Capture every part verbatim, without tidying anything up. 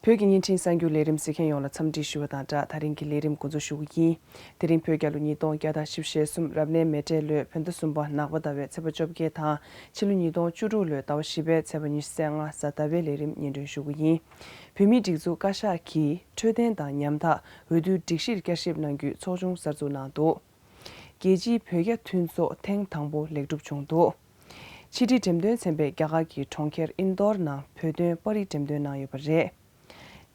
བོད་ཀྱི་བརྙན་འཕྲིན་གསར་འགྱུར་ལས་རིམ་གཟིགས་མཁན་ཡོངས་ལ་འཚམས་འདྲི་ཞུ་བ་དང་སྦྲགས། ད་རིང་གི་ལས་རིམ་འགོ་འཛུགས་ཞུ་གི་ཡིན། དེ་རིང་བོད་རྒྱལ་ལོ་ཉིས་སྟོང་བརྒྱ་དང་བཞི་བཅུ་ཞེ་གསུམ་རབ་གནས་མེ་སྤྲེལ་ལོའི་བོད་ཟླ་གསུམ་པ་ནག་པ་ཟླ་བའི་ཚེས་པ་བཅོ་བརྒྱད་དང་ཕྱི་ལོ་ཉིས་སྟོང་བཅུ་དྲུག་ལོའི་ཟླ་བ་བཞི་པའི་ཚེས་པ་ཉི་ཤུ་རྩ་ལྔ་གཟའ་ཟླ་བའི་ལས་རིམ་སྙན་སྒྲོན་ཞུ་གི་ཡིན། བོད་མིའི་སྒྲིག་འཛུགས་བཀའ་ཤག་གིས་འཕྲོད་བསྟེན་དང་ཉམ་ཐག་འོས་བསྡུའི་སྒྲིག་གཞིར་བསྐྱར་ཞིབ་གནང་རྒྱུའི་ཚོགས་ཆུང་གསར་འཛུགས་གནང་འདུག་རྒྱལ་སྤྱིའི་བོད་རྒྱ་མཐུན་ཚོགས་ཐེངས་དང་པོ་ལེགས་གྲུབ་བྱུང་འདུག་ཕྱི་དྲིལ་འགྲེམས་སྟོན་ཚན་པས་རྒྱ་གར་གྱི་གྲོང་ཁྱེར་ཨིན་དོར་ནང་བོད་དོན་པར་རིས་འགྲེམས་སྟོན་གནང་ཡོད་པ་རེད།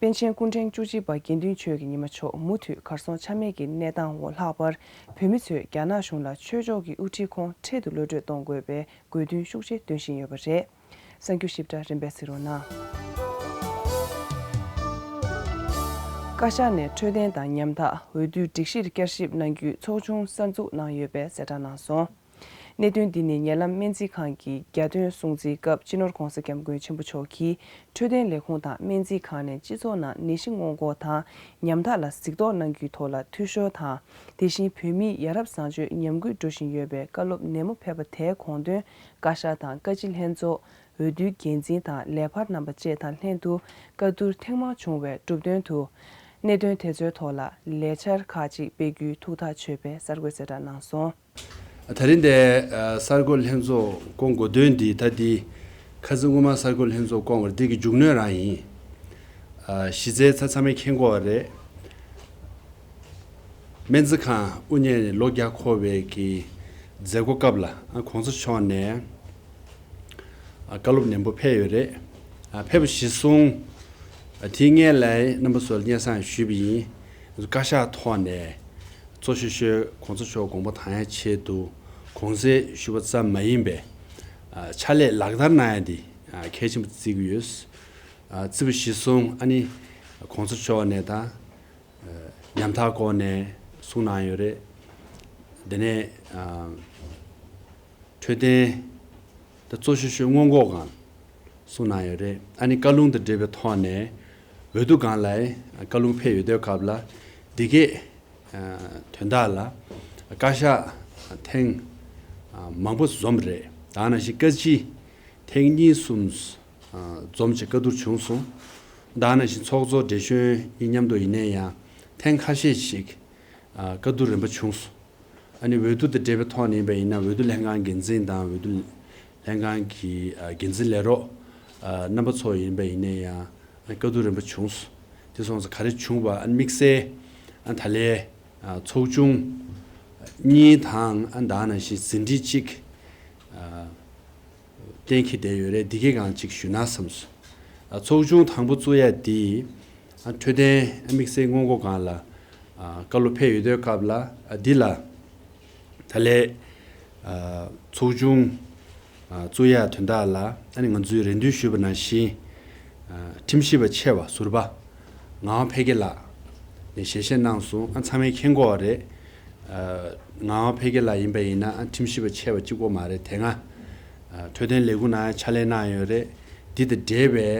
པཎ་ཆེན་སྐུ་ཕྲེང་བཅུ་གཅིག་པ་དགེ་འདུན་ཆོས་ཀྱི་ཉི་མ་མཆོག་མུ་མཐུད་གར་སོང་ཆ་མེད་ཀྱི་གནས་སྟངས་འོག་ལྷག་པར་བོད་མི་ཚོས་རྒྱ་ནག་གཞུང་ལ་ཆོས་ཕྱོགས་ཀྱི་དབུ་ཁྲིད་ཁོང་འཕྲལ་དུ་གློད་བཀྲོལ་གཏོང་དགོས་པའི་དགོས་འདུན་ཤུགས་ཆེ་འདོན་བཞིན་ཡོད་པ་རེད། གསར་འགྱུར་ཞིབ་ཕྲ་རིམ་པས་གཟིགས་རོགས་གནང་། བཀའ་ཤག་ནས་འཕྲོད་བསྟེན་དང་ཉམ་ཐག་འོས་བསྡུའི་སྒྲིག་གཞིར་བསྐྱར་ཞིབ་གནང་རྒྱུའི་ཚོགས་ཆུང་གསར་འཛུགས་གནང་ཡོད་པའི་གསལ་བསྒྲགས་གནང་སོང་། གནད་དོན་འདི་ནི་ཉེ་ལམ་སྨན་རྩིས་ཁང་གི་རྒྱ་སྟོན་སྲུང་བརྩིའི་སྐབས་སྤྱི་ནོར་༧གོང་ས་༧སྐྱབས་མགོན་ཆེན་པོ་མཆོག་གིས་འཕྲོད་བསྟེན་ལས་ཁུངས་དང་སྨན་རྩིས་ཁང་ནས་སྤྱི་ཚོགས་ནང་ནད་གཞི་སྔོན་འགོག་དང་ཉམ་ཐག་ལ་གཟིགས་རྟོག་གནང་རྒྱུའི་ཐོག་ལ་འཐུས་ཤོར་དང་། དེ་བཞིན་བོད་མིའི་ཡ་རབས་བཟང་སྤྱོད་ཉམས་རྒུད་འགྲོ་བཞིན་ཡོད་པའི་བཀའ་སློབ་ནན་མོ་ཕེབས་པ་དེའི་དགོངས་དོན་བཀའ་ཤག་དང་བཀའ་སྤྱི་ལྷན་ཚོགས། འོས་བསྡུའི་འགན་འཛིན་དང་ལས་འཕར་རྣམ་པ་བཅས་དང་ལྷན་དུ་བཀའ་བསྡུར་ཐེངས་མང་བྱུང་བའི་གྲུབ་དོན་དུ། གནད་དོན་དེ་ཚོའི་ཐོག་ལ་ལས་འཆར་ཁག་ཅིག་སྤེལ་རྒྱུའི་ཐུགས་ཐག་ཆོད་པའི་གསར་འགོད་གསལ་བསྒྲགས་གནང་སོང་། ད་རིང་འདི་གསར་འགོད་ལྷན་ཚོགས་བསྐོང་དགོས་དོན་འདི་ད་འདི་ཁ་སང་སྔོན་མ་གསར་འགོད་ལྷན་ཚོགས་བསྐོང་བར་འདི་གི་མཇུག་གནོན་རང་ཡིན། གཞི་རྩའི་ཚ་ཚང་མས་མཁྱེན་གྱི་ཡོད་རེད། སྨན་རྩིས་ཁང་དབུ་བརྙེས་ནས་ལོ་བརྒྱ་འཁོར་བའི་གི་མཛད་སྒོ་སྐབས་ལ་༧གོང་ས་མཆོག་ནས་བཀའ་སློབ་ནན་པོ་ཕེབས་ཡོད་རེད། ཕེབས་པ་གཞིར་བཟུང་དེའི་སྔོན་ལ་རྣམ་པ་ཚོར་སྙན་སེང་ཞུས་པ་ཡིན། བཀའ་ཤག་ཐོག་ནས་གཙོ་ཆེ་ཤོས་༧གོང་ས་མཆོག་དགོངས་པ་དྲངས་ཡ་ཆེད་དུ་དགོངས་སེལ་ཞུ་བ་ཙམ་མ་ཡིན་པའི་ཕྱག་ལས་ལག་བསྟར་གནང་ཡ་འདི་གལ་ཆེན་པོ་བརྩི་གི་ཡོད། བརྩི་བ་གཞིར་བཟུང་ཨ་ནི་༧གོང་ས་མཆོག་ནས་ད་ཉམ་ཐག་སྐོར་ནས་གསུངས་གནང་ཡོད་རེད། དེ་ནས་འཕྲོད་བསྟེན་ད་གཙོ་ཆེ་ཤོས་སྔོན་འགོག་སྒང་གསུངས་གནང་ཡོད་རེད། ཨ་ནི་བཀའ་ལུང་དང་འབྲེལ་བའི་ཐོག་ནས་འོས་བསྡུ་སྒང་ལ་བཀའ་ལུང་ཕེབས་ཡོད་དུས་སྐབས་ལ་འདི་གས་དོན་དག་ལ་བཀའ་ཤག་ཐེངས་མང་པོ་འཛོམས་རེད། ད་ནང་བཞིན་བཀའ་སྤྱི་ཐེངས་གཉིས་གསུམ་འཛོམས་བྱས་བཀའ་བསྡུར་བྱུང་སོང་། ད་ནང་བཞིན་ཚོགས་གཙོ་བགྲེས་གཞོན་གཉིས་མཉམ་དུ་ཡིན་ནའི་ཡང་ཐེངས་ཁ་ཤས་ཤིག་བཀའ་བསྡུར་རིམ་པ་བྱུང་སོང་། ཨ་ནི་འོས་བསྡུ་དང་འབྲེལ་བའི་ཐོག་ནས་ཡིན་པ་ཡིན་ན་འོས་བསྡུ་ལྷན་ཁང་འགན་འཛིན་དང་འོས་བསྡུ་ལྷན་ཁང་གི་འགན་འཛིན་ལས་རོགས་རྣམ་པ་ཚོ་ཡིན་པ་ཡིན་ནའི་ཡང་བཀའ་བསྡུར་རིམ་པ་བྱུང་སོང་། དེ་སོང་ཙང་ག་རེ་བྱུང་བ་ཨ་ནི་དམིགས་བསལ་ད་ལན་ཚོགས་ཆུང་གཉིས་དང་ད་ནང་བཞིན་ཟིན་བྲིས་གཅིག་གཏན་འཁེལ་བསྡད་ཡོད་རེད། འདི་གའི་སྒང་ཅིག་ཞུས་ན་བསམས་སོང་། ཚོགས་ཆུང་དང་པོ་བཙུགས་ཡ་འདི་འཕྲོད་བསྟེན་དམིགས་བསལ་སྔོན་འགོག་སྒང་ལ་བཀའ་སློབ་ཕེབས་ཡོད་དུས་སྐབས་ལ་འདི་ལ་ད་ལན་ཚོགས་ཆུང་བཙུགས་ཡ་དོན་དག་ལ་ཨ་ནི་ང་ཚོས་རེ་འདུན་ཞུས་པ་ནང་བཞིན་ཁྲིམས་ཞིབ་པ་ཆེ་བ་ཟུར་པ་ངག་དབང་འཕེལ་རྒྱས་ལགས་ནས་ཞལ་བཞེས་གནང་སོང་། ཨ་ཚང་མས་མཁྱེན་གྱི་ཡོད་རེད། ངག་དབང་འཕེལ་རྒྱས་ལགས་ཡིན་པ་ཡིན་ན་ཨ་ཁྲིམས་ཞིབ་པ་ཆེ་བ་གཅིག་པོ་མ་རེད། དེ་སྔ་འཕྲོད་བསྟེན་ལས་ཁུངས་ནང་ཕྱག་ལས་གནང་ཡོད་རེད། འདི་དང་འབྲེལ་བའི་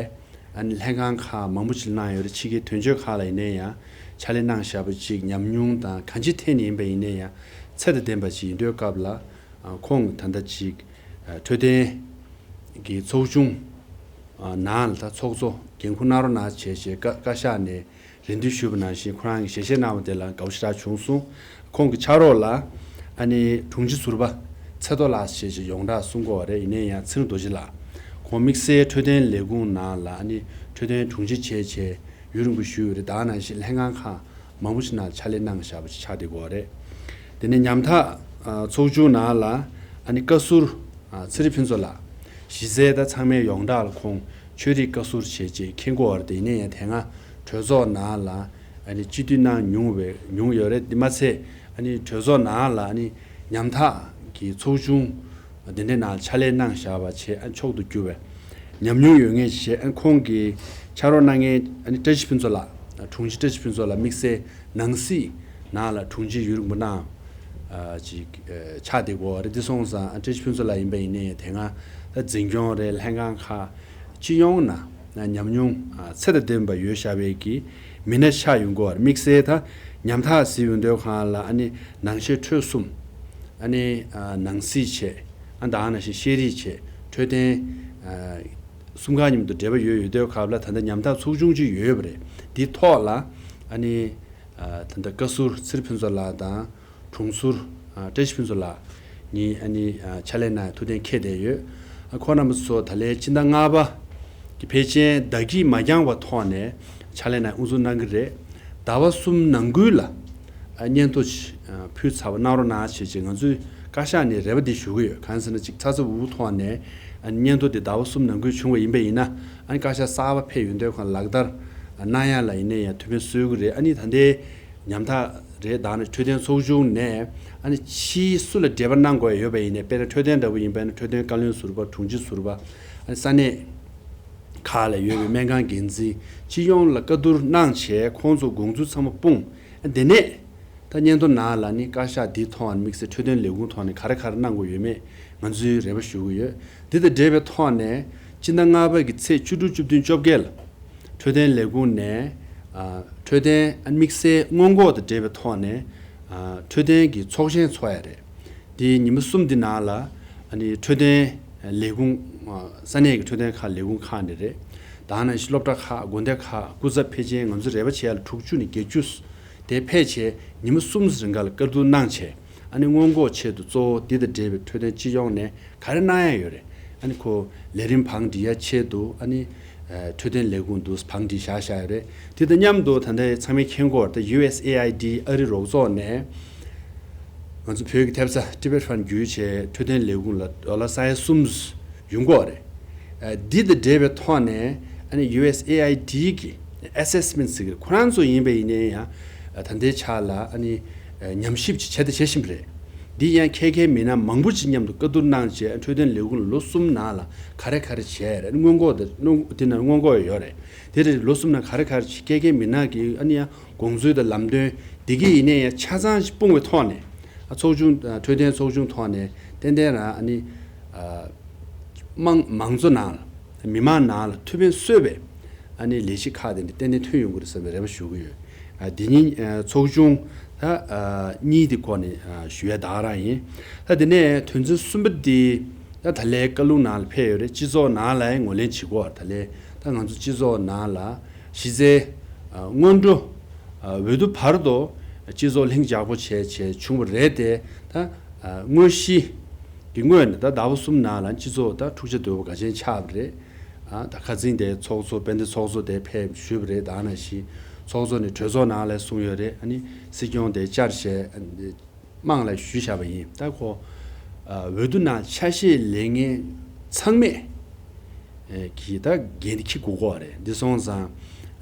ཨ་ནི་ལྷན་ཁང་ཁག་མང་པོ་ཅིག་གནང་ཡོད་རེད། ཕྱི་རྒྱལ་དོན་གཅོད་ཁག་ལ་ཡིན་ནའི་ཡང་ཕྱག་ལས་གནང་བཞག་པ་ཅིག་ཉམས་མྱོང་དང་གང་ཅིའི་ཐད་ནས་ཡིན་པ་ཡིན་ནའི་ཡང་ཚད་དང་ལྡན་པ་ཅིག་ཡིན་དུས་སྐབས་ལ་ཁོང་ད་ལྟ་ཅིག་འཕྲོད་བསྟེན་གྱི་ཚོགས་ཆུང་ནང་ལ་ད་ཚོགས་གཙོ་འགན་འཁུར་གནང་རོགས་གནང་བྱས་བྱས་བཀའ་བཀའ་ཤག་ནས་རེ་འདུན་ཞུས་པ་ནང་བཞིན་ཁོ་རང་གིས་ཞལ་བཞེས་གནང་བ་དེ་ལ་དགའ་པོ་ཞེ་དྲག་བྱུང་སོང་། ཁོང་གི་ཕྱག་རོགས་ལ་ཨ་ནི་དྲུང་ཆེ་ཟུར་པ་ཚེ་རྡོ་ལགས་ཞེས་བྱས་ཡོངས་གྲགས་གསུང་གི་ཡོད་རེད། ཡིན་ནའི་ཡང་ཚེ་རིང་རྡོ་རྗེ་ལགས་ཁོང་དམིགས་བསལ་འཕྲོད་བསྟེན་ལས་ཁུངས་ནང་ལ་ཨ་ནི་འཕྲོད་བསྟེན་དྲུང་ཆེ་བྱས་བྱས་ཡུན་རིང་པོ་བཞུགས་ཡོད་རེད། ད་ནང་བཞིན་ལྷན་ཁང་ཁག་མང་པོ་ཞིག་ནང་ཕྱག་ལས་གནང་བཞག་པ་ཞིག་ཆགས་བསྡད་ཀྱི་ཡོད་རེད། དེ་ནས་ཉམ་ཐག་ཚོགས་ཆུང་ནང་ལ་ཨ་ནི་བཀའ་ཟུར་ཚེ་རིང་ཕུན་ཚོགས་ལགས་གཞི་རྩའི་ད་ཚང་མའི་ཡོངས་གྲགས་ལ་ཁོང་ཆོས་རིག་བཀའ་ཟུར་བྱས་རྗེས་མཁྱེན་གྱི་ཡོད་རེད། དེ་ཡིན་ན་ཡང་དེ་སྔ་གྲོས་ཚོགས་ནང་ལ་ཨ་ནི་སྤྱི་འཐུས་གནང་མྱོང་བའི་མྱོང་ཡོད་རེད། དེ་མ་ཚད་ཨ་ནི་གྲོས་ཚོགས་ནང་ལ་ཨ་ནི་ཉམ་ཐག་གི་ཚོགས་ཆུང་དེ་འདྲའི་ནང་ཕྱག་ལས་གནང་བཞག་པ་བྱས་ཨ་མཆོག་ཏུ་གྱུར་བའི་ཉམས་མྱོང་ཡོད་མཁན་བྱས་ཨ་ཁོང་གིས་ཕྱག་རོགས་གནང་མཁན་ཨ་ནི་བཀྲ་ཤིས་ཕུན་ཚོགས་ལགས་དྲུང་ཆེ་བཀྲ་ཤིས་ཕུན་ཚོགས་ལགས་དམིགས་བསལ་ནང་སྲིད་ནང་ལ་དྲུང་ཆེ་ཡུན་རིང་པོ་གནང་ཅིག་ཆགས་བསྡད་ཀྱི་ཡོད་རེད། འདི་སོང་ཙང་ཨ་བཀྲ་ཤིས་ཕུན་ཚོགས་ལགས་ཡིན་པ་ཡིན་ནའི་དེ་སྔ་ད་འཛིན་སྐྱོང་རེད་ལྷན་ཁང་ཁག་སྤྱི་ཡོངས་ན་ཉམས་མྱོང་ཚད་དང་ལྡན་པ་ཡོད་བཞག་པའི་གི་མི་སྣ་ཆགས་ཡོང་གི་ཡོད་རེད། དམིགས་བསལ་ད་ཉམ་ཐག་ཟེར་ཡོང་དུས་སྒང་ལ་ཨ་ནི་ནང་ཤེས་ཁྲོད་གསུམ་ཨ་ནི་ནང་སྲིད་བྱས་ཨ་ད་ནང་བཞིན་ཤེས་རིག་བྱས་འཕྲོད་བསྟེན་ གསུམ་ཀ་མཉམ་དུ་འབྲེལ་བ་ཡོད་ཡོད་དུས་སྐབས་ལ། ད་ལྟ་ཉམ་ཐག་ཚོགས་ཆུང་ཅིག་ཡོད་པ་རེད། འདིའི་ཐོག་ལ་ཨ་ནི་ད་ལྟ་བཀའ་ཟུར་ཚེ་རིང་ཕུན་ཚོགས་ལགས་དང་། དྲུང་ཟུར་ཨ་བཀྲ་ཤིས་ཕུན་ཚོགས་ལགས་གཉིས་ཨ་ནི་ཨ་ཕྱག་ལས་གནང་ཐུགས་གཏན་འཁེལ་བསྡད་ཡོད། ཨ་ཁོང་རྣམ་པ་ཚོ་ད་ལན་སྤྱི་ཟླ་ལྔ་པ་གི་ཕལ་ཆེར་ཟླ་སྐྱིད་མ་འགྱངས་པ་ཐོག་ནས་ཕྱག་ལས་གནང་དབུ་འཛུགས་གནང་གི་རེད། ཟླ་བ་གསུམ་ནང་ཁུལ་ལ་ཨ་སྙན་ཐོ་ཅིག་ཨ་ཕུལ་ཚར་བ་གནང་རོགས་གནང་བྱས་བྱས། ང་ཚོས་བཀའ་ཤག་ནས་རེ་བ་འདི་ཞུ་གི་ཡོད། གང་ཟེར་ན་ཅིག་ཚ་ཚ་འུར་འུར་ཐོག་ནས་ཨ་སྙན་ཐོ་འདི་ཟླ་བ་གསུམ་ནང་ཁུལ་བྱུང་བ་ཡིན་པ་ཡིན་ན། ཨ་ནི་བཀའ་ཤག་གསར་པ་ཕེབས་ཡོང་དུས་སྒང་ལག་བསྟར་གནང་ཡ་ལ་ཡིན་ན་ཡང་ཐུགས་ཕན་གསོས་ཀྱི་རེད། ཨ་ནི་ད་ལྟའི་ཉམ་ཐག་རེད། ད་ནི་འཕྲོད་བསྟེན་ཚོགས་ཆུང་ནས་ཨ་ནི་ཕྱིའི་སུ་ལ་འབྲེལ་བ་གནང་དགོས་ཡོད་པ་ཡིན་ནའི། དཔེར་ན་འཕྲོད་བསྟེན་འདྲ་བོ་ཡིན་པ་ཡིན་ན་འཕྲོད་བསྟེན་བཀའ་བློན་ཟུར་པ། དྲུང་ཆེ་ཟུར་པ། ཨ་ནི་ས་གནས་ཁག་ལ་ཡོད་པའི་སྨན་ཁང་འགན་འཛིན་སྤྱི་ཡོངས་ལ་བཀའ་བསྡུར་གནང་བྱས། ཁོང་ཚོ་དགོངས་ཚུལ་ཚང་མ་སྤུངས། དེ་ནས་ད་སྙན་ཐོ་ནང་ལ་ནི་བཀའ་ཤག་འདིའི་ཐོག་ནས་དམིགས་བསལ་འཕྲོད་བསྟེན་ལས་ཁུངས་ཐོག་ནས་ག་རེ་ག་རེ་གནང་དགོས་ཡོད་མེད་ང་ཚོས་རེ་བ་ཞུ་གི་ཡོད། འདི་དང་འབྲེལ་བའི་ཐོག་ནས་སྤྱི་ཟླ་ལྔ་པ་གི་ཚེས་བཅུ་དྲུག་བཅུ་བདུན་བཅོ་བརྒྱད་ལ་འཕྲོད་བསྟེན་ལས་ཁུངས་ནས་ཨ་འཕྲོད་བསྟེན་ཨ་དམིགས་བསལ་སྔོན་འགོག་དང་འབྲེལ་བའི་ཐོག་ནས་ཨ་འཕྲོད་བསྟེན་གྱི་ཚོགས་ཆེན་ཚོགས་ཡ་རེད། འདི་ཉི་མ་གསུམ་འདི་ནང་ལ་ཨ་ནི་འཕྲོད་བསྟེན་ལས་ཁུངས་ཨ་ས་གནས་ཀྱི་འཕྲོད་བསྟེན་ཁག་ལས་ཁུངས་ཁག་ནས་རེད། ད་ནང་བཞིན་སློབ་གྲྭ་ཁག་དགོན་སྡེ་ཁག་སྐུ་ཚབ་ཕལ་ཆེར་ང་ཚོ་རེ་བ་བྱེད་ཡ་ལ་དྲུག་ཅུ་ནས་བརྒྱད་ཅུ་དེ་ཕལ་ཆེར་ཉི་མ་གསུམ་རིང་ག་ལ་བཀའ་བསྡུར་གནང་བྱས། ཨ་ནི་སྔོན་འགོག་ཆེད་དུ་གཙོ་བོ་འདི་དང་འབྲེལ་བའི་འཕྲོད་བསྟེན་སྤྱི་ཡོངས་ནས་ག་རེ་གནང་ཡ་ཡོད་རེད། ཨ་ནི་ཁོ་ལས་རིམ་བང་སྒྲིག་ཡ་ཆེད་དུ་ཨ་ནི་ཨ་འཕྲོད་བསྟེན་ལས་ཁུངས་འདུག་བང་སྒྲིག་བཞག་བཞག་ཡོད་རེད། དེ་དང་མཉམ་དུ་ད་ལྟ་ཚང་མས་མཁྱེན་གྱི་ཡོད་རེད། ད་ཡུ་ཨེས་ཨེ་ཨའི་ཌི་ཨ་རི་རོགས་ཚོགས་ནས་ང་ཚོ་བོད་ཀྱི་ཐེབས་རྩ་Tibet Fund བརྒྱུད་བྱས་འཕྲོད་བསྟེན་ལས་ཁུངས་ལ་ཌོ་ལར་ས་ཡ་གསུམ་ཡོང་གི་ཡོད་རེད། ཨ་འདི་དང་འབྲེལ་བའི་ཐོག་ནས་ཨ་ནི་ཡུ་ཨེས་ཨེ་ཨའི་ཌི་གི་ཨེ་སེ་སི་མེན་ཊི་ཟེར་གི་རེད། ཁོ་རང་ཚོ་ཡིན་པ་ཡིན་ནའི་ཡང་ད་ལྟའི་ཆ་ལ་ཨ་ནི་ཉམས་ཞིབ་ཅིག་བྱས་དང་བྱེད་བཞིན་པ་རེད། འདི་ཡང་ཁྱད་མཁས་མི་སྣ་མང་པོ་ཅིག་མཉམ་དུ་བཀའ་བསྡུར་གནང་བྱས། འཕྲོད་བསྟེན་ལས་ཁུངས་ལ་ལོ་གསུམ་ནང་ལ་ག་རེ་ག་རེ་བྱས་རེད། སྔོན་འགོག་དེ་དེ་ནང་སྔོན་འགོག་ཡོད་རེད། དེ་རེད། ལོ་གསུམ་ནང་ག་རེ་ག་རེ་བྱས། ཁྱད་མཁས་མི་སྣ་གི་ཨ་ནི་ཡང་དགོངས་ཚུལ་དང་ལམ་སྟོན་འདི་གི་ཡིན་ནའི་ཡང་ཆ་ཚང་ཞིག་སྤུངས་པའི་ཐོག་ནས། ཨ་ཚོགས་ཆུང་ཨ་འཕྲོད་བསྟེན་ཚོགས་ཆུང་ཐོག་ནས་ཏན་ཏན་རང་ཨ་ནི་ཨ་དམངས་མང་གཙོ་ནང་ལ་མི་མང་ནང་ལ་ཐུགས་ཕན་གསོས་པའི་ཨ་ནི་ལས་གཞི་ཁག་དེ་འདྲ་ཏན་ཏན་ཐོན་ཡོང་གི་རེད་བསམ་པའི་རེ་བ་ཞུ་གི་ཡོད། ཨ་འདི་ཉིད་ཨ་ཚོགས་ཆུང་ད་ཨ་གཉིས་དེ་སྐོར་ནས་ཨ་ཞུ་ཡ་ད་ག་རང་ཡིན། ད་དེ་ནས་དོན་ཚན་གསུམ་པ་འདི་ད་ད་ལན་བཀའ་ལུང་ནང་ལ་ཕེབས་ཡོད་རེད། སྤྱི་ཚོགས་ནང་ལ་ཡང་ངོས་ལེན་བྱེད་དགོས། ད་ལན་ད་ང་ཚོ་སྤྱི་ཚོགས་ནང་ལ་གཞི་རྩའི་ཨ་སྔོན་འགྲོ་ཨ་འོས་བསྡུ་བར་དུ་སྤྱི་ཚོགས་ལྷིང་འཇགས་པོ་བྱས་བྱས་བྱུང་བ་རེད་དེ། ད་ཨ་དངོས་གཞི་གི་ངོས་ནས་ད་ཟླ་བ་གསུམ་ནང་ལ་སྤྱི་ཚོགས་ད་འཁྲུག་ཆ་དོད་པོ་ག་ཅན་ཆགས་པ་རེད། ཨ་ད་ཁ་རྩང་དེ་ཚོགས་གཙོ་དཔལ་ལྡན་ཚོགས་གཙོ་དེ་ཕེབས་ཞུས་པ་རེད། ད་ནང་བཞིན་ཚོགས་གཙོ་ནས་གྲོས་ཚོགས་ནང་ལ་གསུངས་ཡོད་རེད། ཨ་ནི་སྲིད་སྐྱོང་དེ་བཅར་བྱས་དམངས་ལ་ཞུས་བཞག་པ་ཡིན། ད་ཁོ་ཨ་འོས་བསྡུ་ནང་ཆ་ཤས་ལེན་མཁན་ཚང་མས་ཨེ་གིས་ད་འགན་འཁྱེར་དགོས་ཀྱི་རེད། འདི་སོང་ཙང་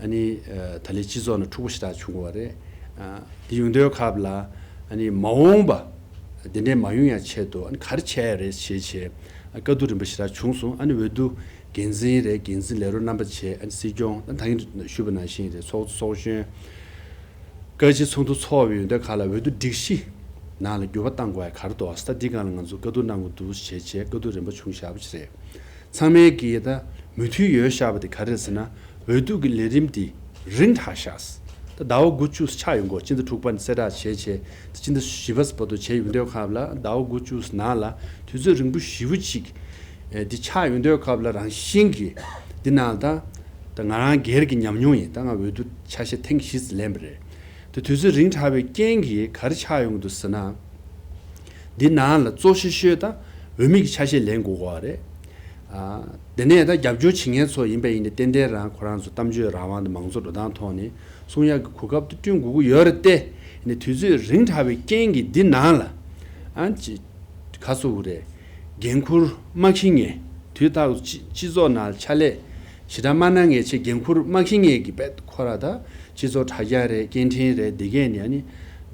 ཨ་ནི་ཨ་ད་ལན་སྤྱི་ཚོགས་ནང་འཁྲུག་པོ་ཞེ་དྲག་བྱུང་ཡོད་རེད། ཨ་འདི་ཡོང་དུས་སྐབས་ལ་ཨ་ནི་མ་འོངས་པ་འདི་འདྲའི་མ་ཡོང་ཡ་ཆེད་དུ་ཨ་ནི་ག་རེ་བྱས་རེད་ཞེས་བྱས་ཨ་བཀའ་བསྡུར་རིམ་པ་ཞེ་དྲག་བྱུང་སོང་། ཨ་ནི་འོས་བསྡུ་འགན་འཛིན་རེད། འགན་འཛིན་ལས་རོགས་རྣམ་པ་བྱས། ཨ་ནི་སྲིད་སྐྱོང་ད་ད་གིན་ཞུས་པ་ནང་བཞིན་རེད། ཚོགས་གཙོ་ཚོགས་གཞོན། བཀའ་སྤྱི་ཚོགས་འདུ་ཚོགས་པའི་ཡོན་ཏན་ཁག་ལ་འོས་བསྡུ་སྒྲིག་གཞི་ནང་ལ་འགྱུར་བ་གཏང་དགོས་ཡ་ག་རེ་འདུག་ཟེར། ད་འདི་སྒང་ལ་ང་ཚོ་བཀའ་བསྡུར་གནང་དགོས་འདུག་ཞེས་བྱས་བཀའ་བསྡུར་རིམ་པ་བྱུང་བཞག་པ་ཞིག་རེད། ཚང་མས་ཀྱིས་ད་མོས་མཐུན་ཡོད་བཞག་པ་དེ་ག་རེ་རེད་ཟེར་ན། འོས་བསྡུ་གི་ལས་རིམ་འདི་རིང་དྲགས་ཤག་ད་ཟླ་བ་དགུ་བཅུ་ཆགས་ཡོང་གི་ཡོད། སྤྱི་ཟླ་དྲུག་པ་ནས་གསལ་བསྒྲགས་བྱས་བྱས་ད་སྤྱི་ཟླ་བཞི་པ་བར་དུ་བྱས་ཡོང་དུས་སྐབས་ལ་ཟླ་བ་དགུ་བཅུ་ནང་ལ་དུས་ཚོད་རིང་པོ་ཞེ་པོ་ཅིག་ཨེ་འདི་ཆགས་ཡོང་དུས་སྐབས་ལ། རང་བཞིན་གྱིས་འདི་ནང་ད་ད་ང་རང་སྒེར་གྱི་ཉམས་མྱོང་ཡིན། ད་ང་འོས་བསྡུ་ཆ་ཤས་ཐེངས་བཞི་ཙམ་ལེན་པ་རེད། དེ་དུས་ཚོད་རིང་དྲགས་པའི་རྐྱེན་གྱིས་ག་རེ་ཆགས་ཡོང་གི་འདུག་ཟེར་ན། འདི་ནང་ལ་གཙོ་ཆེ་ཤོས་ད་འོས་མི་གི་ཆ་ཤས་ལེན་དགོས་ཀྱི་ཡོད་རེད། ཨ་དེ་ནས་ད་རྒྱབ་སྐྱོར་བྱེད་མཁན་ཚོ་ཡིན་པ་ཡིན་ནའི་ཏན་ཏན་རང་ཁོ་རང་ཚོ་གཏམ་བརྗོད་རང་དབང་དང་མང་གཙོ་འགྲོ་སྟངས་ཐོག་ནས་གསུང་ཡག་གི་གོ་སྐབས་དེ་བསྐྲུན་དགོས་ཀྱི་ཡོད་རེད་དེ། ཡིན་ནའི་དུས་ཚོད་རིང་དྲགས་པའི་རྐྱེན་གྱིས་འདི་ནང་ལ་ཨ་ཅི་ག་ཟེར་དགོས་རེད། འགན་འཁུར་མ་འཁྱེར་མཁན། དུས་རྟག་ཏུ་སྤྱི་སྤྱི་ཚོགས་ནང་ལ་ཕྱག་ལས་ཞེ་དྲག་མ་གནང་མཁན་ཆེད་འགན་འཁུར་མ་འཁྱེར་མཁན་གྱི་དཔེ་ཁོ་ར་ད་སྤྱི་ཚོགས་དྲ་རྒྱ་རེད། སྐད་འཕྲིན་རེད། འདི་གས་ནས་ཨ་ནི་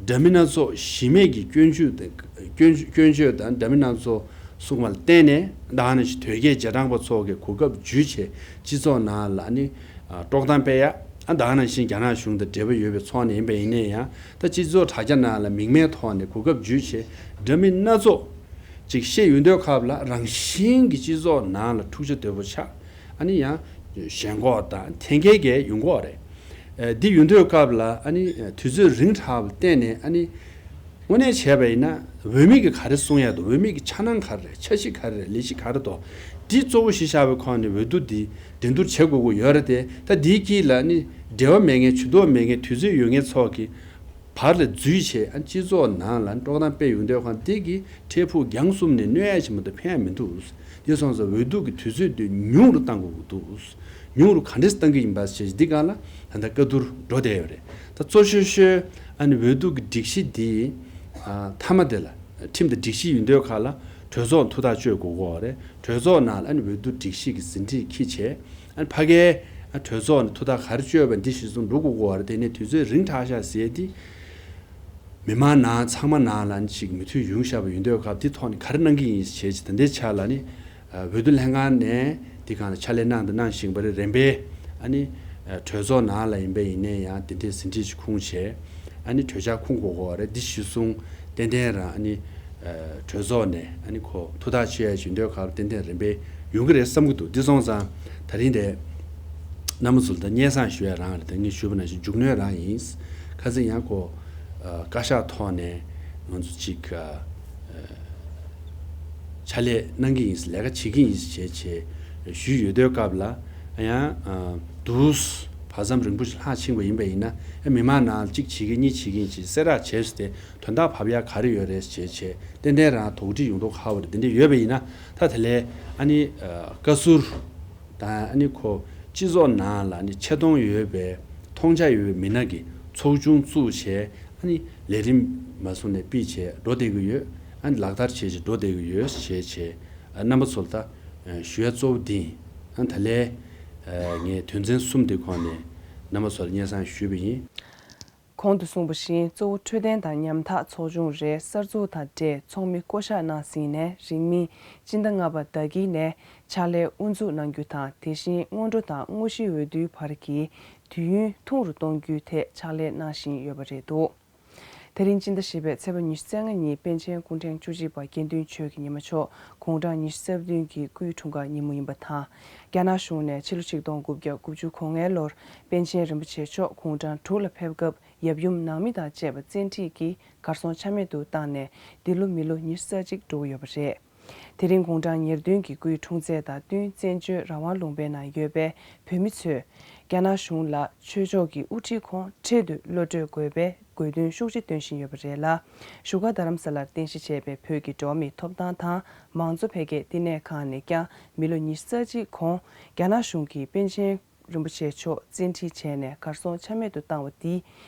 འདྲ་མིན་སྣ་ཚོགས་གཞི་མེད་ཀྱི་སྐྱོན་བརྗོད་དང་སྐྱོན་སྐྱོན་བརྗོད་དང་འདྲ་མིན་སྣ་ཚོགས་གསུངས་པ་ལ་བརྟེན་ནས། ད་ནང་བཞིན་དོལ་རྒྱལ་རྗེས་འབྲང་པ་ཚོ་གིས་གོ་སྐབས་བརྒྱུད་བྱས་སྤྱི་ཚོགས་ནང་ལ་ཨ་ནི་ཨ་དཀྲོག་གཏམ་སྤེལ་ཡ། ཨ་ད་ནང་བཞིན་རྒྱ་ནག་གཞུང་དང་འབྲེལ་བ་ཡོད་པའི་ཚོགས་ནས་ཡིན་པ་ཡིན་ནའི་ཡང་། ད་སྤྱི་ཚོགས་དྲ་རྒྱ་ནང་ལ་མིང་མེད་ཐོག་ནས་གོ་སྐབས་བརྒྱུད་བྱས་འདྲ་མིན་སྣ་ཚོགས་ཅིག་བཤད་ཡོང་དུས་སྐབས་ལ། རང་བཞིན་གྱི་སྤྱི་ཚོགས་ནང་ལ་འཁྲུག་ཆ་དོད་པོ་ཆགས། ཨ་ནི་ཡང་ཞེན་ཁོག་དང་འཐེན་འཁྱེར་གྱི་ཡོང་གི་ཡོད་རེད། ཨ་འདི་ཡོང་དུས་སྐབས་ལ་ཨ་ནི་དུས་ཚོད་རིང་དྲགས་པ་བརྟེན་ནས། ཨ་ནི་དངོས་གནས་བྱས་པ་ཡིན་ན་འོས་མི་གིས་ག་རེ་གསུང་ཡ་འདུག་འོས་མི་གི་འཆར་སྣང་ག་རེ་རེད། འཆར་གཞི་ག་རེ་རེད། ལས་གཞི་ག་རེ་འདུག་འདི་གཙོ་བོ་གཞི་བཞག་པའི་ཁོངས་ནས་འོས་བསྡུ་འདི་འགྲན་བསྡུར་བྱེད་དགོས་ཀྱི་ཡོད་རེད་དེ། ད་འདིའི་དཀྱིལ་ལ་ནི་འབྲེལ་བ་མེད་མཁན་ཇུས་གཏོགས་མེད་མཁན་དུས་ཚོད་ཡོད་མཁན་ཚོ་གི་བར་ལ་འཛུལ་བྱས། ཨ་སྤྱི་ཚོགས་ནང་ལ་དཀྲོག་གཏམ་སྤེལ་ཡོང་དུས་ཁོང་འདི་གི་འཕྲལ་ཕུགས་རྒྱང་གསུམ་ནས་གནོད་ཡ་ཆེན་པོ་དང་ཕན་ཡ་མི་འདུག་འདི་སོང་ཙང་འོས་བསྡུ་གི་དུས་ཚོད་འདི་ཉུང་རུ་གཏང་དགོས་ཀྱི་འདུག་ཉུང་རུ་ག་འདྲས་གཏང་གི་ཡིན་པ་ཞེས་འདི་སྒང་ལ་ད་ལྟ་བཀའ་བསྡུར་འགྲོ་བསྡད་ཡོད་རེད། ད་གཙོ་ཤོས་ཤོས་ཨ་ནི་འོས་བསྡུ་གི་སྒྲིག་གཞི་འདི་ཨ་མཐའ་མ་དེ་ལ་ཁྲིམས་དང་སྒྲིག་གཞི་ཡིན་དུས་ཁ་ལ་གྲོས་ཚོགས་ཐུགས་ཐག་གཅོད་དགོས་ཀྱི་ཡོད་རེད། གྲོས་ཚོགས་ནང་ལ་ཨ་ནི་འོས་བསྡུ་སྒྲིག་གཞི་གི་ཟིན་བྲིས་འཁྱེར་བྱས། ཨ་ནི་ཕ་གའི་ཨ་གྲོས་ཚོགས་ནས་ཐུགས་ཐག་ག་རེ་གཅོད་པ་འདི་གཞིར་བཟུང་འགྲོ་དགོས་ཀྱི་ཡོད་རེད། དེ་ནས་དུས་ཚོད་རིང་དྲགས་ཤག་ཟེར་ཏེ། མི་མང་ནང་ཚང་མ་ནང་ལ་ནི་ཅིག་མོས་མཐུན་ཡོང་བཞག་པ་ཡིན་དུས་སྐབས་འདི་ཐོག་ནས་ག་རེ་གནང་གི་ཡིན་ཞེས་ད་ལྟའི་ཆ་ལ་ནི་འོས་བསྡུ་ལྷན་ཁང་ནས་འདི་སྒང་ལ་ཕྱག་ལས་གནང་དང་གནང་བཞིན་པ་རེད། རིམ་པས་ཨ་ནི་གྲོས་ཚོགས་ནང་ལ་ཡིན་པ་ཡིན་ནའི་ཡང་འདི་འདྲའི་ཟིན་བྲིས་ཤིག་ཁུངས་བྱས། ཨ་ནི་གྲོས་འཆར་ཁུངས་དགོས་དགོས་རེད། འདི་གཞིར་བཟུང་ཏན་ཏན་རང་ཨ་ནི་གྲོས་ཚོགས་ནས་ཨ་ནི་ཁོ་ཐུགས་ཐག་གཅོད་ཡ་ཡིན་དུས་སྐབས་ཏན་ཏན་རིམ་པས་ཡོང་གི་རེད་བསམ་གྱི་འདུག་འདི་སོང་ཙང་ད་རིང་དེ་རྣམ་པ་ཚོ་ལ་ད་སྙན་སེང་ཞུ་ཡ་རང་རེད། ད་ངས་ཞུས་པ་ནང་བཞིན་མཇུག་གནོན་རང་ཡིན། ཁ་སང་ཡང་ཁོ་ཨ་བཀའ་ཤག་ཐོག་ནས་ང་ཚོ་གཅིག་ཨ་ཕྱག་ལས་གནང་གི་ཡིན། ལས་ཀ་བྱེད་ཀྱི་ཡིན་ཞེས་བྱས་ཞུས་ཡོད་དུས་སྐབས་ལ་ཡང་ཨ་དུས་བར་མཚམས་རིང་པོ་ཞིག་ལྷག་ཕྱིན་པ་ཡིན་པ་ཡིན་ན། ཨ་མི་མང་ནང་གཅིག་བྱེད་ཀྱི་གཉིས་བྱེད་ཀྱི་ཡིན་ཞེས་གསལ་བསྒྲགས་བྱས་ཏེ་དོན་དག་བབས་ཡ་ག་རེ་ཡོད་རེད་ཞེས་བྱས་ཏན་ཏན་རང་དོགས་འདྲི་ཡོང་མདོག་ཁ་པོ་རེད། དེ་འདྲ་ཡོད་པ་ཡིན་ན་ད་དེ་ལས་ཨ་ནི་ཨ་བཀའ་ཟུར་དང་ཨ་ནི་ཁོ་སྤྱི་ཚོགས་ནང་ལ་ནི་ཆེ་མཐོང་ཡོད་པའི་མཐོང་རྒྱ་ཡོད་པའི་མི་སྣ་གི་ཚོགས་ཆུང་བཙུགས་བྱས། ཨ་ནི་ལས་རིམ་མ་བཟུང་ནས་ཕུད་བྱས་འགྲོ་བསྡད་ཀྱི་ཡོད། ཨ་ནི་ལག་བསྟར་བྱས་བྱས་འགྲོ་བསྡད་ཀྱི་ཡོད་ཞེས་བྱས་ཨ་རྣམ་པ་ཚོ་ལ་ད་ཨ་ཞུ་ཡ་གཙོ་བོ་འདི་ཡིན། ཨ་ནི་ད་ལས་ཨ་ངས་དོན་ཚན་གསུམ་འདི་ཁོངས་ནས་རྣམ་པ་ཚོ་ལ་སྙན་སེང་ཞུས་པ་ཡིན། གོང་དུ་གསུངས་པ་བཞིན་གཙོ་བོ་འཕྲོད་བསྟེན་དང་ཉམ་ཐག་ཚོགས་ཆུང་རེ་གསར་འཛུགས་དང་འབྲེལ་ཚོགས་མི་བསྐོ་གཞག་གནང་ཟིན་ནས་རིང་མིན་སྤྱི་ཟླ་ལྔ་པ་ཟླ་དཀྱིལ་ནས་ཕྱག་ལས་དབུ་འཛུགས་གནང་རྒྱུ་དང་། དེ་བཞིན་སྔོན་འགྲོ་དང་དངོས་གཞིའི་འོས་བསྡུའི་བར་གྱི་དུས་ཡུན་ཐུང་རུ་གཏོང་རྒྱུའི་ཐད་ཕྱག་ལས་གནང་བཞིན་ཡོད་པ་རེད་འདུག་དེ་རིང་སྤྱི་ཟླ་བཞི་པའི་ཚེས་པ་ཉི་ཤུ་རྩ་ལྔ་ཉིན་པཎ་ཆེན་སྐུ་ཕྲེང་བཅུ་གཅིག་པ་དགེ་འདུན་ཆོས་ཀྱི་ཉི་མ་མཆོག་དགུང་གྲངས་ཉི་ཤུ་རྩ་བདུན་གྱི་སྐུའི་འཁྲུངས་སྐར་ཉིན་མོ་ཡིན་པ་དང་། རྒྱ་ནག་གཞུང་ནས་ཕྱི་ལོ་ཆིག་སྟོང་དགུ་བརྒྱ་དགུ་བཅུ་གོ་ལྔའི་ལོར་པཎ་ཆེན་རིན་པོ་ཆེ་མཆོག་དགུང་གྲངས་དྲུག་ལ་ཕེབས་སྐབས་ཡབ་ཡུམ་ནང་མི་དང་བཅས་པ་བཙན་ཁྲིད་ཀྱིས་གར་སོང་ཆ་མེད་དུ་བཏང་ནས་འདི་ལོ་མི་ལོ་ཉི་ཤུ་རྩ་གཅིག་འགྲོ་གི་ཡོད་པ་རེད། དེ་རིང་དགུང་གྲངས་ཉེར་བདུན་གྱི་སྐུའི་འཁྲུངས་ཚེས་དང་བསྟུན་བཙན་བྱོལ་རང་དབང་ལུང་པའི་ནང་ཡོད་པའི་བོད་མི་ཚོས་རྒྱ་ནག་གཞུང་ལ་ཆོས་ཕྱོགས་ཀྱི་དབུ་ཁྲིད་ཁོང་འཕྲལ་དུ་གློད་གྲོལ་དགོས་པའི་དགོས་འདུན་ཤུགས་ཆེ་བཏོན་བཞིན་ཡོད་པ་རེད་ལ། བཞུགས་སྒར་རྡ་རམ་ས་ལར་རྟེན་གཞི་བྱས་པའི་བོད་ཀྱི་འགྲོ་བ་མིའི་ཐོབ་ཐང་དང་མང་གཙོ་འཕེལ་རྒྱས་བསྟི་གནས་ཁང་ནས་ཀྱང་མི་ལོ་ཉི་ཤུ་རྩ་གཅིག་གོང་རྒྱ་ནག་གཞུང་གིས་པཎ་ཆེན་རིན་པོ་ཆེ་མཆོག་བཙན་ཁྲིད་བྱས་ནས་གར་སོང་ཆ་མེད་དུ་བཏང་བ་འདིས་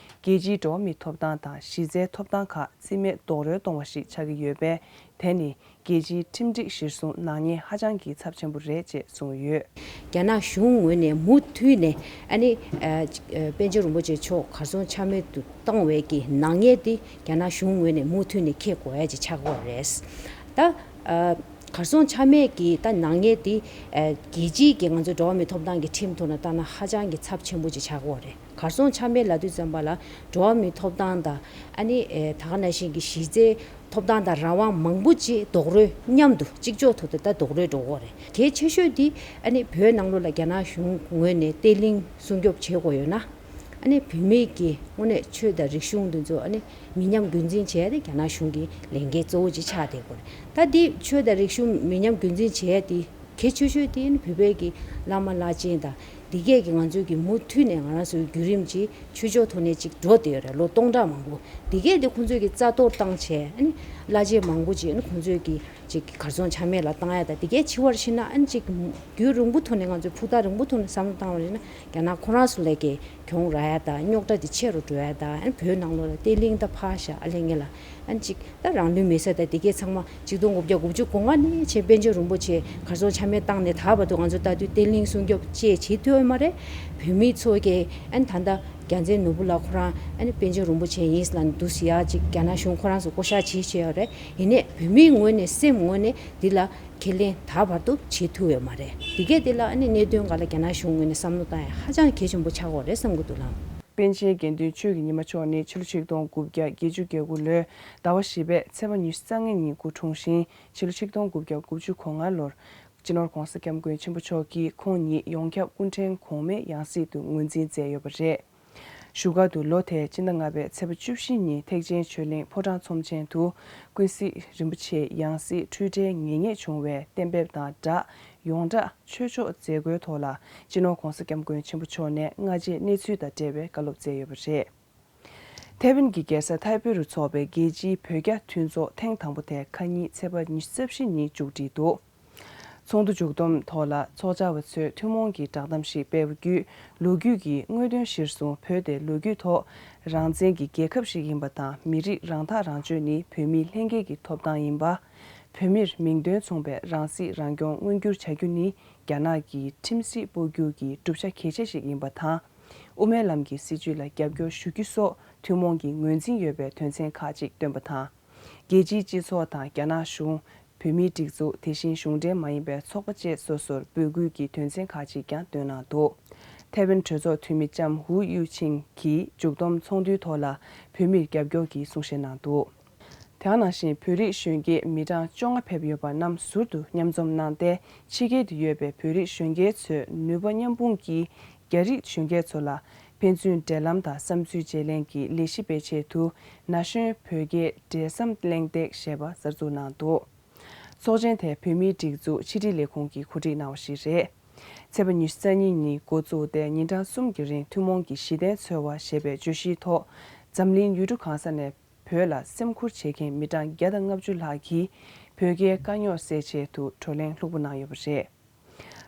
རྒྱལ་སྤྱིའི་འགྲོ་བ་མིའི་ཐོབ་ཐང་དང་གཞི་རྩའི་ཐོབ་ཐང་ཁག་རྩིས་མེད་རྡོག་རོལ་གཏོང་བ་ཞིག་ཆགས་ཀྱི་ཡོད་པས། དེ་ནི་རྒྱལ་སྤྱིའི་ཁྲིམས་སྒྲིག་གཞིར་བཟུང་ནག་ཉེས་ཧ་ཅང་གི་ཚབས་ཆེན་པོ་རེད་ཅེས་གསུངས་ཡོད། རྒྱ་ནག་གཞུང་ངོས་ནས་མུ་མཐུད་ནས་ཨ་ནི་ཨ་ཅིག་ཨ་པཎ་ཆེན་རིན་པོ་ཆེ་མཆོག་གར་སོང་ཆ་མེད་དུ་བཏང་བའི་གི་ནག་ཉེས་དེ་རྒྱ་ནག་གཞུང་ངོས་ནས་མུ་མཐུད་ནས་འཁྱེར་དགོས་ཡ་ཅིག་ཆགས་ཀྱི་ཡོད་རེད། ད་ཨ་གར་སོང་ཆ་མེད་ཀྱི་ད་ནག་ཉེས་དེ་ཨ་རྒྱལ་སྤྱིའི་གི་ང་ཚོའི་འགྲོ་བ་མིའི་ཐོབ་ཐང་གི་ཁྲིམས་ཐོག་ནས་བལྟས་ན་ཧ་ཅང་གི་ཚབས་ཆེན་པོ་ཅིག་ཆགས་ཀྱི་ཡོད་རེད། གར་སོང་ཆ་མེད་ལབ་དུས་ཙམ་པ་ལ་འགྲོ་བ་མིའི་ཐོབ་ཐང་དང་ཨ་ནི་ཨེ་ད་ག་ནང་བཞིན་གྱི་གཞི་རྩའི་ཐོབ་ཐང་དང་རང་དབང་མང་པོ་ཅིག་རྡོག་རོལ་མཉམ་དུ་གཅིག་ལྕོགས་ཐོག་ཏུ་ད་རྡོག་རོལ་འགྲོ་གི་ཡོད་རེད། གལ་ཆེ་ཤོས་དེ་ཨ་ནི་བོད་ནང་ལོགས་ལ་རྒྱ་ནག་གཞུང་ངོས་ནས་བརྟན་ལྷིང་སྲུང་སྐྱོབ་བྱེད་དགོས་ཡོད་ན། ཨ་ནི་བོད་མིའི་གི་དངོས་གནས་ཆོས་དང་རིག་གཞུང་འདི་ཚོ་ཨ་ནི་མི་ཉམས་རྒྱུན་འཛིན་བྱས་ཏེ་རྒྱ་ནག་གཞུང་གི་ལས་འགན་གཙོ་བོ་ཅིག་ཆགས་བསྡད་ཡོད་རེད། ད་འདི་ཆོས་དང་རིག་གཞུང་མི་ཉམས་རྒྱུན་འཛིན་བྱས་ཏེ། གལ་ཆེ་ཤོས་དེ་ནི་བོད་པའི་གི་བླ་མ་བླ་ཆེན་དང་འདི་གས་ཀྱི་ང་ཚོའི་གི་མུ་མཐུད་ནས་ང་རང་ཚོའི་བརྒྱུད་རིམ་ཅིག་ཆོས་ཕྱོགས་ཐོག་ནས་ཅིག་འགྲོ་བསྡད་ཡོད་རེད། ལོ་སྟོང་ཕྲག་མང་པོ། འདི་གས་དེ་ཁོང་ཚོས་གི་རྩ་གཏོར་བཏང་བྱས་ཨ་ནི་བླ་ཆེན་མང་པོ་ཅིག་ཨ་ནི་ཁོང་ཚོས་གི་ཅིག་གར་སོང་ཆ་མེད་ལ་བཏང་ཡ་དང་འདི་གས་ཕྱི་བར་ཕྱིན་ན་ཨ་ནི་ཅིག་རྒྱུན་རིང་པོ་ཐོག་ནས་ང་ཚོས་ཕུགས་ཐག་རིང་པོ་ཐོག་ནས་བསམ་བློ་བཏང་བ་རེད་ན་རྒྱ་ནག་ཁོ་རང་ཚོ་ལས་ཀའི་གྱོང་རག་ཡ་དང་རྙོག་དྲ་དེ་ཆེ་རུ་འགྲོ་ཡ་དང་ཨ་ནི་བོད་ནང་ལོགས་ལ་བརྟན་ལྷིང་ད་ཕར་བཞག་ཨ་ལས་ངེས་ལ་ཨ་ནི་ཅིག་ད་རང་ལུས་མེ་སྲེག་དང་འདི་གས་ཚང་མ་ཆིག་སྟོང་དགུ་བརྒྱ་དགུ་བཅུ་གོ་ལྔ་ནས་བྱས་པཎ་ཆེན་རིན་པོ་ཆེ་གར་སོང་ཆ་མེད་བཏང་ནས་ད་བར་དུ་ང་ཚོ་ལྟ་དུས་བརྟན་ལྷིང་སྲུང་སྐྱོབ་བཅས་བྱེད་ཐུབ་ཡོད་མ་རེད། བོད་མི་ཚོ་གིས་ཨ་ནི་ད་ལྟ་རྒྱལ་མཚན་ནོར་བུ་ལགས་ཁོ་རང་ཨ་ནི་པཎ་ཆེན་རིན་པོ་ཆེ་ཡིན་ལབ་ནས་འདུག་སེ་ཡ་ཅིག་རྒྱ་ནག་གཞུང་ཁོ་རང་ཚོ་བསྐོ་བཞག་བྱེད་བྱས་ཡོད་རེད། ཡིན་ནའི་བོད་མིའི་ངོས་ནས་སེམས་ངོས་ནས་འདི་ལ་ཁས་ལེན་ད་བར་དུ་བྱེད་ཐུབ་ཡོད་མ་རེད། འདི་གས་འདི་ལ་ཨ་ནི་གནད་དོན་སྒང་ལ་རྒྱ་ནག་གཞུང་ངོས་ནས་བསམ་བློ་བཏང་ཡ་ཧ་ཅང་གལ་ཆེན་པོ་ཆགས་ཀྱི་ཡོད་རེད་བསམ་གྱི་འདུག་ལགས། པཎ་ཆེན་དགེ་འདུན་ཆོས་ཀྱི་ཉི་མ་མཆོག་ནི་ཕྱི་ལོ་ཆིག་སྟོང་དགུ་བརྒྱ་བརྒྱད་ཅུ་གྱ་དགུ་ལོའི་ཟླ་བ་བཞི་པའི་ཚེས་པ་ཉི་ཤུ་རྩ་ལྔ་ཉིན་སྐུ་འཁྲུངས་ཤིང་ཕྱི་ལོ་ཆིག་སྟོང་དགུ་བརྒྱ་དགུ་བཅུ་གོ་ལྔ་ལོར་སྤྱི་ནོར་༧གོང་ས་༧སྐྱབས་མགོན་ཆེན་པོ་མཆོག་གིས་ཁོང་ཉིད་ཡོངས་ཁྱབ་སྐུ་ཕྲེང་གོང་མའི་ཡང་སྲིད་དུ་ངོས་འཛིན་མཛད་ཡོད་པ་རེད། བཞུགས་སྒར་དུ་ལོ་དེའི་སྤྱི་ཟླ་ལྔ་པའི་ཚེས་པ་བཅུ་བཞི་ཉིན་ཐེག་ཆེན་ཆོས་གླིང་ཕོ་བྲང་ཚོམས་ཆེན་དུ་ཀུན་གཟིགས་རིན་པོ་ཆེའི་ཡང་སྲིད་འཁྲུལ་བྲལ་ངེས་རྙེད་བྱུང་བའི་གཏན་འབེབས་དང་སྦྲགས། ཡོངས་གྲགས་ཆོས་ཕྱོགས་མཛད་སྒོའི་ཐོག་ལ་སྤྱི་ནོར་༧གོང་ས་༧སྐྱབས་མགོན་ཆེན་པོ་མཆོག་ནས་སྔ་རྗེས་གནས་ཚུལ་དང་འབྲེལ་བའི་བཀའ་སློབ་སྩལ་ཡོད་པ་རེད། ཐའེ་ཝན་གྱི་རྒྱལ་ས་ཐའེ་པེ་རུ་འཚོགས་པའི་རྒྱལ་སྤྱིའི་བོད་རྒྱ་མཐུན་ཚོགས་ཐེངས་དང་པོ་དེ་ཁ་ཉིན་ཚེས་པ་ཉི་ཤུ་རྩ་བཞི་ཉིན་མཇུག་སྒྲིལ་འདུག་ཚོགས་འདུ་མཇུག་བསྡོམས་ཐོག་ལ་ཚོགས་བཅར་བ་ཚོས་ཐུན་མོང་གི་བསྒྲགས་གཏམ་ཞིག་སྤེལ་བ་བརྒྱུད། ལོ་རྒྱུས་ཀྱི་དངོས་དོན་གཞིར་བཟུང་བོད་དེ་ལོ་རྒྱུས་ཐོག་རང་བཙན་གྱི་རྒྱལ་ཁབ་ཞིག་ཡིན་པ་དང་། མི་རིགས་རང་ཐག་རང་གཅོད་ནི་བོད་མིའི་ལྷན་སྐྱེས་ཀྱི་ཐོབ་ཐང་ཡིན་པ། བོད་མིར་མིང་དོན་མཚུངས་པའི་རང་སྲིད་རང་སྐྱོང་མངོན་འགྱུར་བྱ་རྒྱུ་ནི་རྒྱ་ནག་གི་ཁྲིམས་སྲིད་སྤོ་སྒྱུར་གྱི་གྲུབ་ཆ་གལ་ཆེ་ཞིག་ཡིན་པ་དང་། དབུ་མའི་ལམ་གྱི་སྲིད་བྱུས་ལ་རྒྱབ་སྐྱོར་ཞུ་རྒྱུ་སོགས་ཐུན་མོང་གི་ངོས་འཛིན་ཡོད་པའི་དོན་ཚན་ཁག་ཅིག་བཏོན་པ་དང་། རྒྱལ་སྤྱིའི་སྤྱི་ཚོགས་དང་རྒྱ་ནག་གཞུང་། བོད་མིའི་སྒྲིག་འཛུགས། དེ་བཞིན་གཞུང་འབྲེལ་མ་ཡིན་པའི་ཚོགས་པ་བཅས་སོ་སོར་འབོད་སྐུལ་གྱི་དོན་ཚན་ཁག་ཅིག་ཀྱང་བཏོན་གནང་འདུག་ཐའེ་ཝན་གྲོས་ཚོགས་འཐུས་མི་ལྕམ་ཧུའུ་ཡུས་ཆིང་གིས་མཇུག་བསྡོམས་ཚོགས་འདུའི་ཐོག་ལ་བོད་མིར་རྒྱབ་སྐྱོར་གྱི་གསུང་བཤད་གནང་འདུག་དེ་ནང་བཞིན་བོད་རིགས་གཞོན་སྐྱེས་མི་གྲངས་བཅོ་ལྔ་ཕེབས་ཡོད་པ་རྣམས་ཟུར་དུ་མཉམ་འཛོམས་གནང་སྟེ། ཕྱི་རྒྱལ་དུ་ཡོད་པའི་བོད་རིགས་གཞོན་སྐྱེས་ཚོས་ནུས་པ་མཉམ་སྤུངས་ཀྱིས། རྒྱ་རིགས་གཞོན་སྐྱེས་ཚོ་ལ་ཕན་ཚུན་འབྲེལ་ལམ་དང་བསམ་ཚུལ་བརྗེ་ལེན་གྱི་ལས་གཞི་སྤེལ་ཆེད་དུ། ན་གཞོན་བོད་སྐད་འབྲེལ་ཟམ་གླེང་སྟེགས་ཞེས་པ་གསར་འཛུགས་གནང་འདུག་ཚོགས་ཆེན་དེ་བོད་མིའི་སྒྲིག་འཛུགས་ཕྱི་དྲིལ་ལས་ཁུངས་ཀྱིས་གོ་སྒྲིག་གནང་བ་ཞིག་རེད། ཚེས་པ་ཉི་ཤུ་རྩ་གཉིས་ཉིན་འགོ་བཙུགས་ཏེ་ཉིན་གྲངས་གསུམ་གྱི་རིང་ཐུན་མོང་གི་གཞི་རྟེན་འཚོལ་བ་ཞེས་པའི་བརྗོད་གཞིའི་ཐོག་འཛམ་གླིང་ཡུལ་གྲུ་གང་ས་ནས་བོད་ལ་སེམས་ཁུར་བྱེད་མཁན་མི་གྲངས་བརྒྱ་དང་ལྔ་བཅུ་ལྷག་གིས་བོད་རྒྱའི་དཀའ་རྙོག་སེལ་ཆེད་དུ་བགྲོ་གླེང་ལྷུག་པོ་གནང་ཡོད་པ་རེད།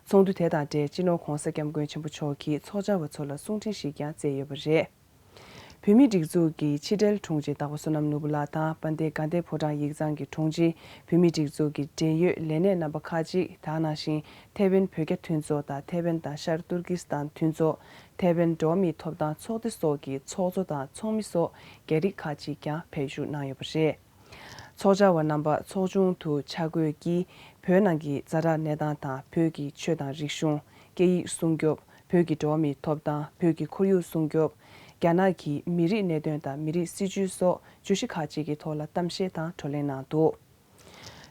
ཚོགས་འདུ་དེ་དང་འབྲེལ་སྤྱི་ནོར་༧གོང་ས་༧སྐྱབས་མགོན་ཆེན་པོ་མཆོག་གིས་ཚོགས་བཅར་བ་ཚོ་ལ་གསུང་འཕྲིན་ཞིག་ཀྱང་བསྩལ་ཡོད་པ་རེད། བོད་མིའི་སྒྲིག་འཛུགས་ཀྱི་ཕྱི་དྲིལ་དྲུང་ཆེ་དྭགས་པོ་བསོད་ནམས་ནོར་བུ་ལགས་དང་དཔལ་ལྡན་དགའ་ལྡན་ཕོ་བྲང་ཡིག་ཚང་གི་དྲུང་ཆེ། བོད་མིའི་སྒྲིག་འཛུགས་ཀྱི་འབྲེལ་ཡོད་ལས་སྣེ་རྣམ་པ་ཁག་ཅིག་དེ་ནང་བཞིན་ཐའེ་ཝན་བོད་རྒྱ་མཐུན་ཚོགས་དང་ཐའེ་ཝན་དང་ཤར་ཏུར་ཀི་སི་ཐན་མཐུན་ཚོགས། ཐའེ་ཝན་འགྲོ་བ་མིའི་ཐོབ་ཐང་ཚོགས་སྡེ་སོགས་ཀྱི་ཚོགས་གཙོ་དང་ཚོགས་མི་སོགས་རྒྱ་རིགས་ཁག་ཅིག་ཀྱང་ཕེབས་ཞུགས་གནང་ཡོད་པ་རེད། ཚོགས་བཅར་བ་རྣམ་པ་ཚོགས་ཆུང་དུ་ཆ་བགོས་ཀྱིས་བོད་ནང་གི་ཛ་དྲག་གནས་སྟངས་དང་། བོད་ཀྱི་ཆོས་དང་རིག་གཞུང་། སྐད་ཡིག་སྲུང་སྐྱོབ། བོད་ཀྱི་འགྲོ་བ་མིའི་ཐོབ་ཐང་། བོད་ཀྱི་ཁོར་ཡུག་སྲུང་སྐྱོབ། རྒྱ་ནག་གི་མི་རིགས་གནད་དོན་དང་མི་རིགས་སྲིད་བྱུས་སོགས་བརྗོད་གཞི་ཁག་ཅིག་གི་ཐོག་ལ་གཏམ་བཤད་དང་བགྲོ་གླེང་གནང་འདུག་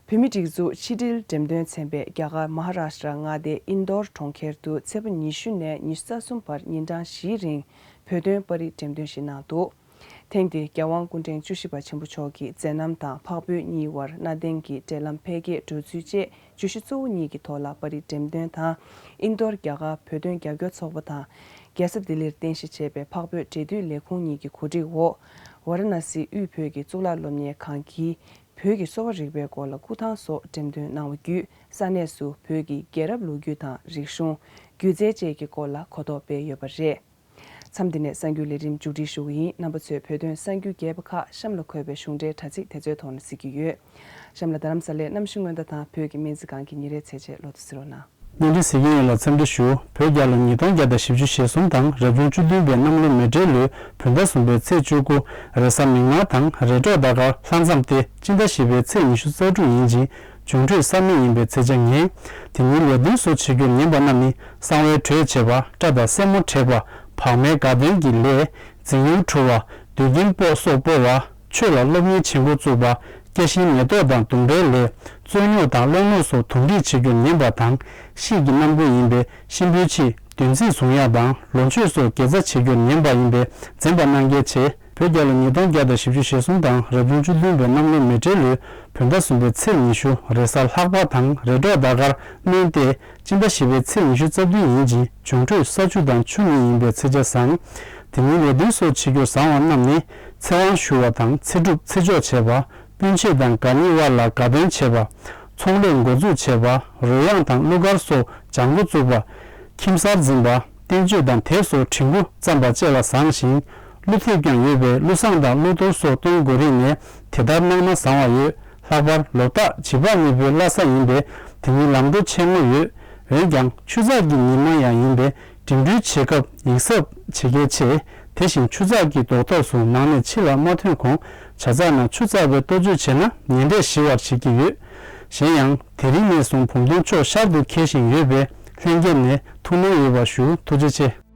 བོད་མིའི་སྒྲིག་འཛུགས་ཕྱི་དྲིལ་འགྲེམས་སྟོན་ཚན་པས་རྒྱ་གར་མ་ཧ་རཱ་ཤྲ་མངའ་སྡེ་ཨིན་དོར་གྲོང་ཁྱེར་དུ་ཚེས་པ་ཉི་ཤུ་ནས་ཉི་ཤུ་རྩ་གསུམ་བར་ཉིན་གྲངས་བཞིའི་རིང་བོད་དོན་པར་རིས་འགྲེམས་སྟོན་ཞིག་གནང་འདུག་ཐེངས་འདིར་རྒྱལ་དབང་སྐུ་ཕྲེང་བཅུ་བཞི་པ་ཆེན་པོ་མཆོག་གིས་མཛད་རྣམ་དང་འཕགས་བོད་གཉིས་དབར་གནའ་དེང་གི་འབྲེལ་ལམ་འཕེལ་རྒྱས་འགྲོ་ཚུལ་བཅས་བརྗོད་གཞི་གཙོ་བོ་གཉིས་ཀྱི་ཐོག་ལ་པར་རིས་འགྲེམས་སྟོན་དང་། ཨིན་དོར་རྒྱ་གར་བོད་དོན་རྒྱབ་སྐྱོར་ཚོགས་པ་དང་། རྒྱལ་ས་ལྡི་ལིར་རྟེན་གཞི་བྱས་པའི་འཕགས་བོད་འབྲེལ་མཐུད་ལས་ཁུངས་གཉིས་ཀྱི་གོ་སྒྲིག་འོག་ཝཱ་ར་ཎ་སིའི་དབུས་བོད་ཀྱི་གཙུག་ལག་སློབ་གཉེར་ཁང་གིས་བོད་ཀྱི་གསོ་བ་རིག་པའི་སྐོར་ལ་སྐུ་ཐང་སོགས་འགྲེམས་སྟོན་གནང་བ་བརྒྱུད། ས་གནས་སུ་བོད་ཀྱི་རྒྱལ་རབས་ལོ་རྒྱུས་དང་། རིག་གཞུང་། སྒྱུ་རྩལ་བཅས་ཀྱི་སྐོར་ལ་གོ་རྟོགས་སྤེལ་ཡོད་པ་རེད། མཚམས་འདི་ནས་གསར་འགྱུར་ལས་རིམ་མཇུག་སྒྲིལ་ཞུ་གི་ཡིན། རྣམ་པ་ཚོས་བོད་དོན་གསར་འགྱུར་རྒྱས་པ་ཁག་གཤམ་ལ་འཁོད་པའི་གཞུང་འབྲེལ་དྲ་ཚིགས་དེ་ཚོའི་ཐོག་ནས་གཟིགས་ཀྱི་ཡོད། གཤམ་ལ་རྡ་རམ་ས་ལའི་གནམ་གཤིས་སྔོན་བརྡ་དང་བོད་ཀྱི་སྨན་རྩིས་ཁང་གི་ཉིན་རེའི་ཚེས་ཆ་ལོ་ཙཱ་གཟིགས་རོགས་གནང་། བརྙན་འཕྲིན་གཟིགས་མཁན་ཡོངས་ལ་འཚམས་འདྲི་ཞུ། བོད་རྒྱལ་ལོ་ཉིས་སྟོང་བརྒྱ་དང་བཞི་བཅུ་ཞེ་གསུམ་དང་རབ་བྱུང་བཅུ་བདུན་པའི་གནམ་ལོ་མེ་སྤྲེལ་ལོའི་བོད་ཟླ་གསུམ་པའི་ཚེས་བཅུ་དགུ་རེས་གཟའ་མིག་དམར་དང་རེས་གྲོགས་ཟླ་སྐར་ལྷག་མཚམས་ཏེ་སྤྱི་ཟླ་བཞི་པའི་ཚེས་ཉི་ཤུ་རྩ་དྲུག་ཡིན་ཅིང་། འབྱུང་འཕྲོད་ས་མེ་ཡིན་པའི་ཚེས་ཆ་ངན། དེ་ཉིན་ལས་དོན་སོགས་བྱེད་རྒྱུར་ཉན་པ་རྣམས་ནི་གསང་བའི་གྲོས་བྱེད་པ། སྐྲ་དང་སེན་མོ་བྲེག་པ། བག་མེད་དགའ་སྟོན་གྱི་ལས། རྫིང་ཡུར་འཁྲུ་བ། དུད་ཁྱིམ་སྤོ་སོགས་སྤོ་བ། ཆོས་ལ་སློབ་གཉེར་བྱེད་འགོ་བཙུགས་པ། སྐྱེ་ཤིང་མེ་ཏོག་དང་ལྡུམ་རའི་ལས། རྩོད་རྙོག་དང་གླེང་ལོག་སོགས་དུམ་སྒྲིག་བྱེད་རྒྱུར་ཉན་པ་དང་། དཔྱིད་ཀྱི་གནམ་སྒོ་ཡིན་པས་གཤིན་པོའི་དཔྱིད། བདུན་ཚིགས་བཟུང་ཡག་དང་ལོ་མཆོད་སོགས་དགེ་རྩ་བྱེད་རྒྱུར་ཉན་པ་ཡིན་པས་འཛེམ་པ་གནང་གལ་ཆེ། བོད་རྒྱལ་ལོ་ཉིས་སྟོང་བརྒྱ་དང་བཞི་བཅུ་ཞེ་གསུམ་དང་རབ་བྱུང་བཅུ་བདུན་པའི་གནམ་ལོ་མེ་སྤྲེལ་ལོའི་བོད་ཟླ་གསུམ་པའི་ཚེས་ཉི་ཤུ་རེས་གཟའ་ལྷག་པ་དང་རེས་གྲོགས་ཟླ་སྐར་སྨོན་ཏེ་སྤྱི་ཟླ་བཞི་པའི་ཚེས་ཉི་ཤུ་རྩ་བདུན་ཡིན་ཅིང་འབྱུང་འཕྲོད་ས་ཆུ་དང་ཆུ་ནི་ཡིན་པའི་ཚེས་ཆ་བཟང་། དེ་ཉིན་ལས་དོན་སོགས་བྱེད་རྒྱུར་བཟང་བ་རྣམས་ནི་ཚེ་དབང་ཞུ་བ་དང་ཚེ་སྒྲུབ་ཚེ་ཆོག་བྱེད་པ། སྤུན་མཆེད་དང་དགའ་ཉེ་བ་ལ་དགའ་སྟོན་བྱེད་པ། ཚོང་ལས་འགོ་འཛུགས་བྱེད་པ། རོལ་དབྱངས་དང་གླུ་གར་སོགས་སྦྱང་འགོ་བཙུགས་པ། ཁྱིམ་གསར་འཛིན་པ། བསྟན་བཅོས་དང་དེབ་སོགས་བྲིས་འགོ་བརྩམས་པ་བཅས་ལ་བཟང་ཞིང་། ཀླུ་ཐེབས་ཀྱང་ཡོད་པས་ཀླུ་བཟང་དང་ཀླུ་གཏོར་སོགས་སྟོན་དགོས་རིགས་ནས་དེ་ལྟར་གནང་ན་བཟང་བ་ཡོད། ལྷག་པར་ལོ་རྟགས་བྱིས་པ་དངོས་པོའི་བླ་གཟའ་ཡིན་པས་དེ་ཉིན་ལམ་འགྲོ་ཆེན་མོ་ཡོད། འོན་ཀྱང་ཆུ་ཚགས་ཀྱི་ཉི་མ་ཡང་ཡིན་པས་འགྲིམ་འགྲུལ་བྱེད་སྐབས་ཡིག་གཟབ་བྱེད་གལ་ཆེ། དེ་བཞིན་ཆུ་ཚགས་ཀྱི་རྡོག་ཐོག་སུ་ནང་ནས་ཕྱི་ལ་མ་ཐོན་གོང་ཇ་ཚགས་ནང་ཆུ་བཙགས་པའི་གཏོ་བཅོས་བྱས་ན་ཉེ་འབྲས་ཞི་བར་བྱེད་ཀྱི་ཡོད། གཞན་ཡང་དེ་རིང་ནས་བཟུང་བུམ་སྟོན་ཕྱོགས་ཤར་དུ་འཁེལ་བཞིན་ཡོད་པས་ལྷན་རྒྱས་ནས་ཐུགས་སྣང་ཡོད་པ་ཞུ། ཐུགས་རྗེ་ཆེ།